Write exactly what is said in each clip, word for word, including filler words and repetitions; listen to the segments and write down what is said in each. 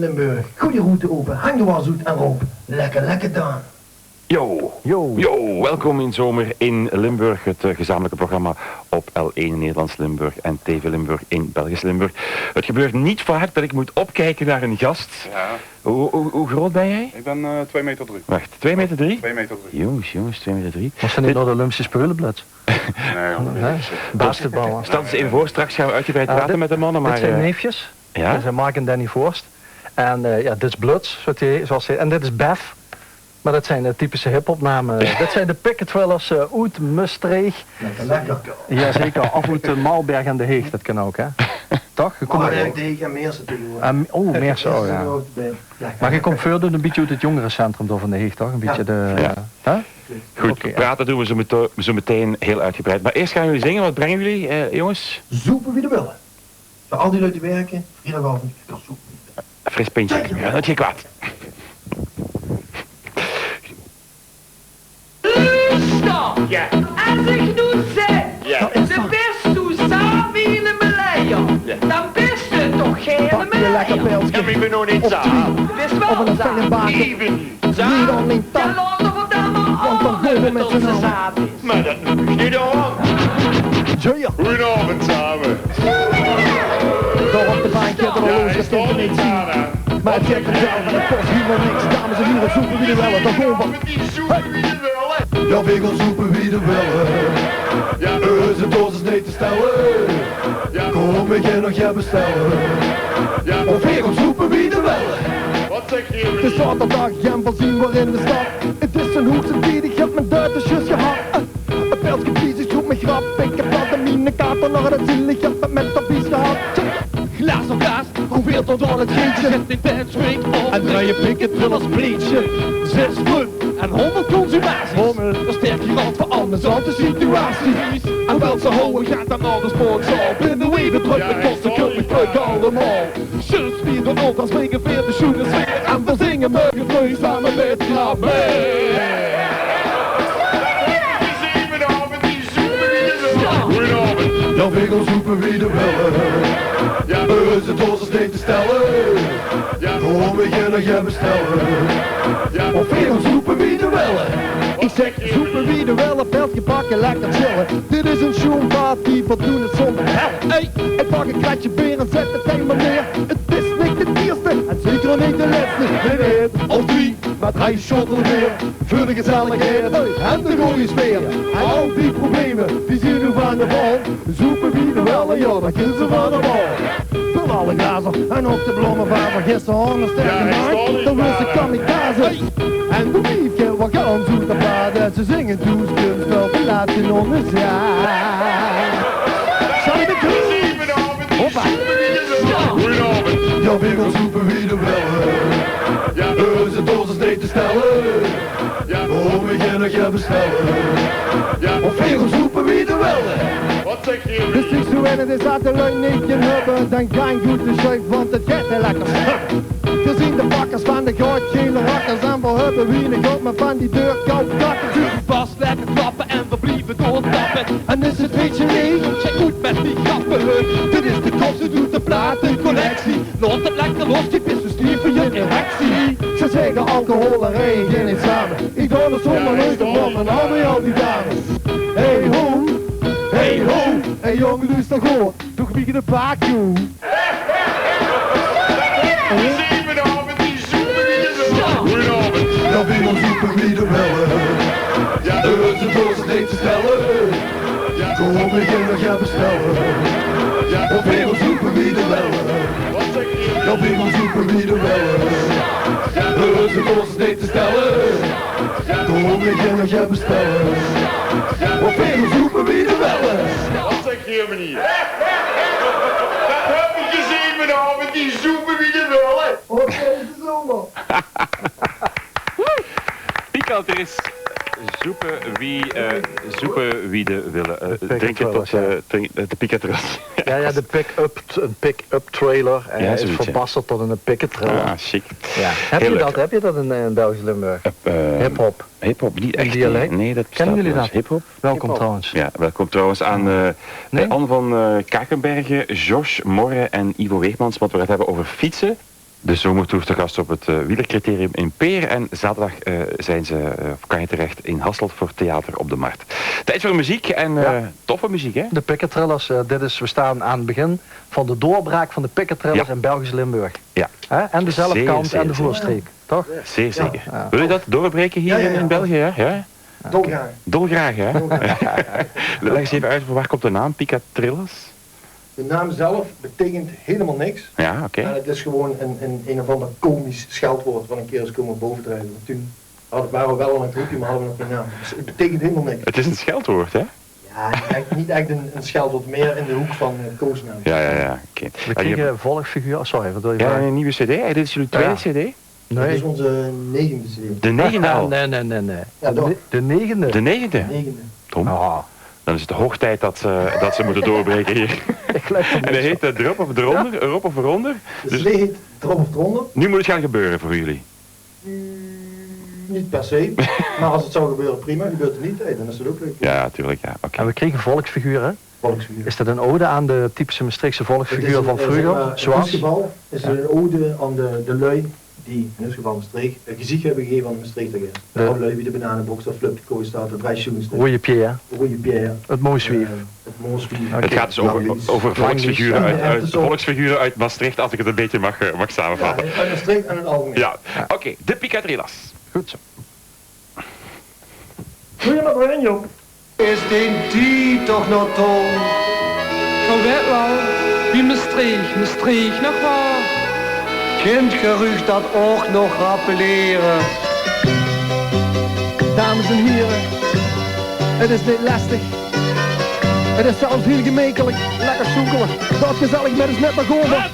Limburg. Gooi die roete ope, hang de was oet en roop: lekker, lekker dan. Yo. Yo. Yo, welkom in Zomer in Limburg, het eh, gezamenlijke programma op L één in Nederlands Limburg en T V Limburg in Belgisch Limburg. Het gebeurt niet vaak dat ik moet opkijken naar een gast. Ja, Hoe, hoe, hoe groot ben jij? ik ben eh twee meter drie. Wacht, twee meter drie? Twee meter drie. Jongens, jongens, twee meter drie. Was er niet naar de Olympische Spelen, Bloods? Nee, joh. Hè? Basketbal. Stel eens in voorstraks gaan we uitgebreid Ja, praten dit- met de mannen, Dit maar... zijn eh, neefjes. Ja? Dat zijn Mark en Danny Voorst. En eh, ja, dit is Bloods, zoals hij, zoals hij, en dit is Bef. Maar dat zijn de typische hip-hopnamen. Dat zijn de Picket Thrillers eh, uit Mestreech. Lekker, lekker. Jazeker, of uit eh, Malberg aan de Heeg, dat kan ook, hè? Toch? Je komt Maar uit- ik tegen Meersen tegenwoordig. Ah, oh, Meersen, oh ja. Lekker. Maar je komt verder een beetje uit het jongerencentrum door van de Heeg, toch? Een beetje de... Ja. Hè? Goed, Oké, ja. praten doen we zo, meto- zo meteen heel uitgebreid. Maar eerst gaan jullie zingen. Wat brengen jullie, eh, jongens? Zoepe wie de wille. Zo al die lui die werken, vrijdagavond, ik kan zoepe. Fris pintje. Ja, dat je kwaad. Luuster! Ja. As ich noe zèk, de beste Saam in de beleier, dan beste toch geine beleier. Ja, maar ik ben nog niet zaam. Best wel zaam. Even zaam. Ja, laat er vandaag maar aan tot ze zaam is. Maar dat noem ik niet aan. Goedenavond samen. Daar op de bank, ja, daar Ja, loos hij het stond in niet de aan, hè. Maar het geeft vanzelf en het kost helemaal niks. Dames en heren, zoepe wie de wille, dan gewoon van... Met die zoepen wie de wille. Ja, vegel zoepe wie de wille. Ja. Eus het doos is niet te stellen. Ja. Kom ik hier nog je bestellen. Ja. Of vegel zoepe wie de wille. Wat zeg je? De zaterdag, Jem van zien weer in de stad. Het is zijn hoogste tijd, ik heb mijn duitersjes gehad. Eh, Een pelsje vies, ik zoek mijn grap. Ik heb dat in mijn kater nog het zielig, ik heb het met de vies gehad. Glaas op glaas, probeert tot al het geetje. Zet in tijd, springt op. En draai je pik het wel als pleetje. Zes punt en honderd consumaties. Hommel, een sterk garant voor alle zante situaties. En wel ze houden, gaat dan naar de sportzaal. Binnen weven druk, de kosten kunnen we allemaal. Zes vier de op, dan springen veer de schoenen sfeer. En we zingen morgen vlees samen met Krabbe. Zevenavond, die zoepen wie de wille. Goedenavond. Ja, vegel zoepe wie de wille. Ja. Eus het doos is niet te stellen. Ja. Kom ik hier nog je bestellen. Ja. Of vegel zoepe wie de wille. Ik zeg, zoepe wie de wille, pelsje pakken, lekker chillen. Dit is een sjoen party, we doen het zonder hel. Hey, ik pak een kratje beer en zet het timer neer. Het is niet het eerste en zeker niet de laatste. Nee, nee, of drie, maar drie shotten weer. Voor de gezelligheid en de goede sfeer. En al die problemen, die zien nu van de wal. Zoepe wie de wille, ja, dat kunnen ze van de wal. Van alle glazen en ook de blommenvader. Gisteren sterke Ja, hij maak, stond niet dan was de daar. Kamikaze. En de wiefje, wat gaan ze te baden? Ze zingen toeskunst, wel te laat in onderzaal. Zal ik het doen? Zevenavond, die zoepen wie de wille. Goedenavond. Ja, vegel zoepe wie de wille. Ja. Eus het doos is niet te stellen. Ja. Kom ik hier nog je bestellen. Ja. Of vegel zoepe wie de wille. Wat zeg je? Dus ik zo en het is aan de lui niet je hebben, dan gaan goed de schuif, want het gaat heel lekker. We zien de bakkers van de groot gele rakkers en we hebben weinig op, maar van die deurkoopkakkers. Dus pas lekker klappen en we blijven doortappen. En is het feestje leeg, check goed met die grappen. Dit is de kop, ze doet de platencollectie. Laat het lekker los, die pis, we stieven je erectie. Ze zeggen alcohol en rijden niet samen. Ik doon het zomaar nooit op, want al die, al die dames. Hey ho, hey ho, hey jong, luister goed. Toch wie de paak, joh. Zevenavond, die zoepen wie de wille. Goedenavond. Ja, vegel zoepe wie de wille. Ja. Eus het doos is niet te stellen. Kom ik hier nog je bestellen. Ja. Of vegel zoepe wie de wille. Wat zeg je? Ja, vegel zoepe wie de wille. Eus het doos is niet te stellen. Kom ik hier nog je bestellen. Of vegel zoepe wie de wille. Wat zeg je, meneer? Dat heb ik gezien vanavond, die zoepen wie de wille. Oh, dat is zomaar. Picatris. Zoepen wie, eh zoepen wie de wille. Eh, Picatris, drinken tot, ja. eh, drink- eh, de Picatris. Ja, ja, de pick-up, een pick-up trailer. En Ja, hij is zoiets, ja. verbasterd tot een pick-up trailer. Ah, chic. Ja. Heb je Heel dat, leuk. Heb je dat in, eh, in België, Limburg? Eh, Hip-hop. Hip-hop niet Een echt. dialect? Nee, nee, dat Kennen bestaat jullie wel dat? eens. Hip-hop. Welkom Hip-hop. Trouwens. Ja, welkom trouwens aan eh Nee? Anne van eh Kakenbergen, George Morre en Ivo Weegmans, want we gaan het hebben over fietsen. De zomertour te gast op het eh, wielercriterium in Peer. En zaterdag eh, zijn ze, eh, of kan je terecht in Hasselt voor Theater op de Markt. Tijd voor muziek en eh, toffe muziek, hè? De Pikkertrillers, eh, dit is, we staan aan het begin van de doorbraak van de Pikkertrillers in Belgisch Limburg. Ja. Hè? En de zelfkant en de voorstreek, toch? Zeer zeker. Wil je dat doorbreken hier in, in België? Ja? Ja? Dolgraag. Dolgraag, hè? Leg eens even uit, waar komt de naam Pikkertrillers? De naam zelf betekent helemaal niks. Ja, oké. En het is gewoon een, een, een of ander komisch scheldwoord wat een keer is komen bovendrijven. Want toen hadden, waren we wel al een groepje, maar hadden we nog geen naam. Dus het betekent helemaal niks. Het is een scheldwoord, hè? Ja, niet echt, niet echt een, een scheldwoord, meer in de hoek van eh, koosnaam. Ja, ja, ja. Oké. We kregen volgfiguur, oh, sorry, wat wil je vragen? Ja, een nieuwe cd. Hè? Dit is jullie tweede cd? Nee. Dit is onze negende cd. De negende al? Nee, nee, nee, nee. Ja, toch? De negende. De negende? Negende. Tom? Ah. Dan is het hoog tijd dat ze, dat ze moeten doorbreken hier. En hij heet eh, Drop of Dronder, Erop of Eronder. De cd heet Drop of Dronder. Nu moet het gaan gebeuren voor jullie. Mm, niet per se. Maar als het zou gebeuren, prima. Gebeurt het niet, hey, dan is het ook leuk. Ja, natuurlijk, ja. Oké. En we kregen volksfiguren. Volksfiguren. Is dat een ode aan de typische Maastrichtse volksfiguur van vroeger? Zoals? In dit geval is het een ode aan de, de lui die, in dit geval Maastricht, een gezicht hebben gegeven aan de Maastrichter geest. De oude lui wie de Bananenbokser, Flip de Kooistaarter, de Drie Sjoenste. Roeje Pierre. Roeje Pierre. Het Mooswief. Eh, het Mooswief. Oké. Het gaat dus over, over volksfiguren uit, uit, volksfiguren uit Maastricht, als ik het een beetje mag, eh, mag samenvatten. Ja, uit Maastricht en het algemeen. Ja, oké. De Pikkertrillers. Goed zo. Goeie nog weer, joh. Is dien tied toch nog tol? Zo wet wel, wie Maastricht, Maastricht nog wel. Kint gerucht dat ook nog rappelleren? Dames en heren, het is niet lastig. Het is zelfs heel gemekelik, lekker sjoekelik. Dat gezellig met ons met naar Goma.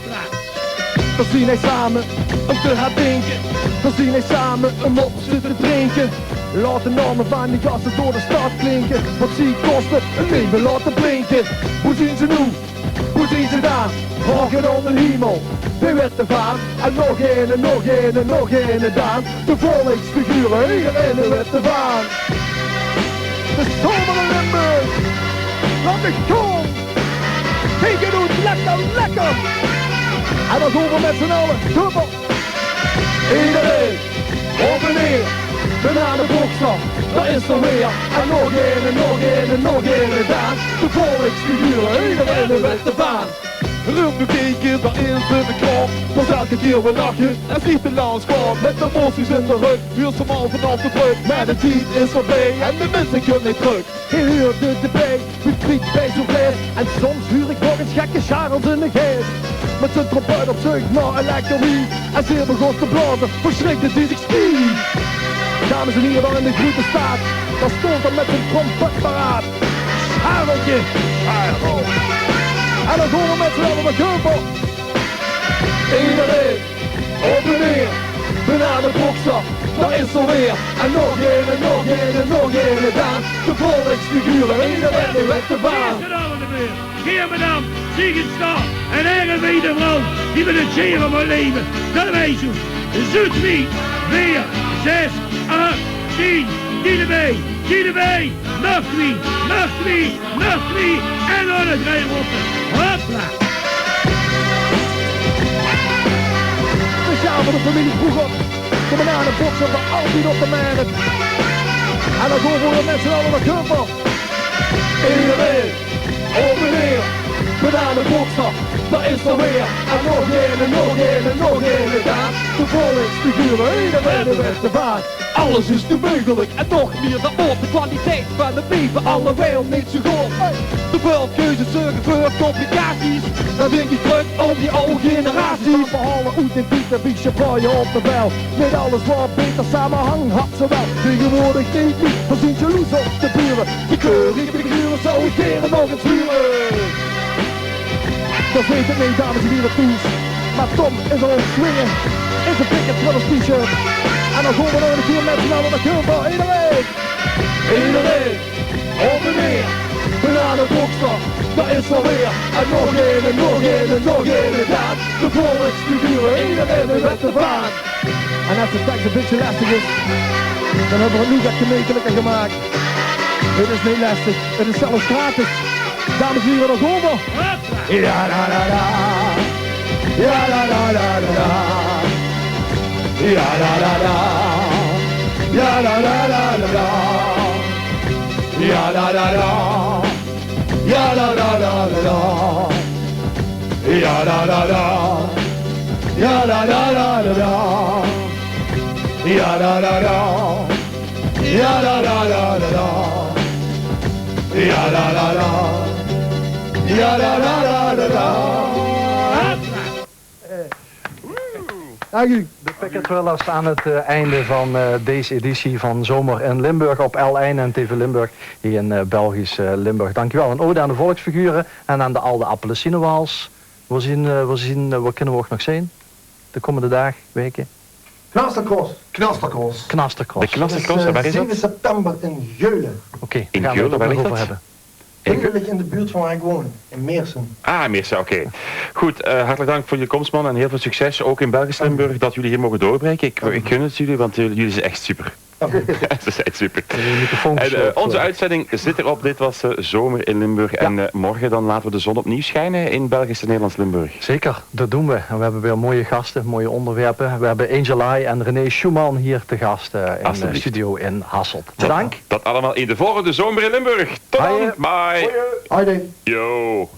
Veer zien hei same um te gaon dinke. Veer zien hei same um op ze te drinke. Laot de naome vaan de gaste door de stad klinke. Want zie koste 'n leve laote blinke. Boe zien ze noe? Boe zien ze daan? Vraoge aon d'n hemel. Dee wet devaan. En nog eine, nog eine, nog eine daan. De volksfigure, ederein wet devaan. De zomer in Limburg. Laot mich gaon. Hei geit 't lekker, lekker. En daan goon v'r mèt z'n alle. Kom op. Ederein, op en neer. Bananenbokser, dao is 'r weer. En nog eine, nog eine, nog eine daan. De volksfigure, ederein wet devaan. Róm te kieke, dao is de krop. Pas elke kier weer lache, es iech de lans kom. Mèt de emoties in de rök, huurs te 'm al vaanaof de brök. Meh de tied is veurbij en de minse kinne neet trök. Heer huurt debij, wie friet bij zoe'n vleis. En soms huur iech nog ins gekke Charel ziene geis. Mèt zien trompuut op zeuk nao 'n lekker wief. En 'ns begós te blaoze, versjrikde dee ziech stief. Dames en hiere, dao in de groete staat, dao stoont 'r mèt zien trompuut paraat. Chareltje, Charel. En daan goon v'r mèt z'n alle nao Gumper. Ederein, op en neer, Bananenbokser, dao is 'r weer. En nog eine, nog eine, nog eine daan. De volksfigure, ederein wet devaan. Geer bedank, zie geer stap. En erg bij de vrouw die mèt 't zere vaan leve. Dat wijs oet. Zoet wie veer, zes, ach, tien. Die debij, die debij. Nog twie, nog twie, nog twie. En nog de drei rotte. Hopla. Speciaal veur de femilie Vroeger. De Bananenbokser veur altied op de merret. En daan goon v'r mèt z'n alle nao Gumper. Ederein, op en neer. Bananenbokser, dao is 'r weer. En nog eine, nog eine, nog eine daan. De volksfigure, ederein wet devaan. Alles is noe meugelek en nog mie. Dat maak de kwaliteit vaan 't leve allewijl neet zoe good. Te väöl keuzes zörge veur complicaties. Daan dink iech trök aon die aw generaties. Behalve oet in Pieter, Biesje, Braaie op de Bel. Neet alles waor beter, samehang had ze wel. Tegenwoordig neet mie, veer zien jaloers op de bure. Die keurige figure zouw iech gere nog ins hure. Dat weet iech neet, dames en hiere, thoes. Meh Tom is al aon 't swinge in zien Pikkertrillers t-shirt. En daan goon v'r nog 'ne kier mèt z'n alle nao Gumper. Ederein! Ederein! Op en neer! Bananenbokser, dao is 'r weer! En nog eine, nog eine, nog eine daan! De volksfigure, ederein wet devaan! En es de teks e bitsje lestig is, daan höbbe v'r 't noe get gemekeliker gemaak. 't Is neet lestig, 't is zelfs gratis. Dames en hiere, dao goon v'r. Ja, la, la, la. Ja, la, la, la, la, la. Ja la la la, ja la la la la la, ja la la la, ja la la la la la, ja la la la, ja la la la la la, ja la la la, ja la la la la la, ja la la la, ja la la la la la. Dank u. De Picketwillers aan het eh, einde van eh, deze editie van Zomer in Limburg op L één en T V Limburg, hier in eh, Belgisch eh, Limburg. Dankjewel. Een ode aan de volksfiguren en aan de Alde Appelesienewals. We zien, eh, we zien, eh, wat kunnen we ook nog zien? De komende dagen, weken? Knastercross. Knastercross. Knastercross. De Knastercross, is, eh, waar is dat? Zeve september in Geulen. Oké, dan In gaan we het Geulen, ook waar nog ligt over dat? hebben. Eigenlijk in de buurt van waar ik woon, in Meersum. Ah, Meersum, oké. Goed, eh, hartelijk dank voor jullie komst, man. En heel veel succes, ook in Belgisch Limburg, dat jullie hier mogen doorbreken. Ik, ik gun het jullie, want eh, jullie zijn echt super. Ze zijn super. De microfoon En eh, gesloten, onze geloof ik. uitzending zit erop. Dit was eh, Zomer in Limburg. Ja. En eh, morgen dan laten we de zon opnieuw schijnen in Belgisch en Nederlands Limburg. Zeker, dat doen we. En we hebben weer mooie gasten, mooie onderwerpen. We hebben Angel Eye en René Schumann hier te gast eh, in de Alsjeblieft. studio in Hasselt. Bedankt. Dat allemaal in de volgende Zomer in Limburg. Tot dan. Bye. Bye. Hoi. Hoi. Yo.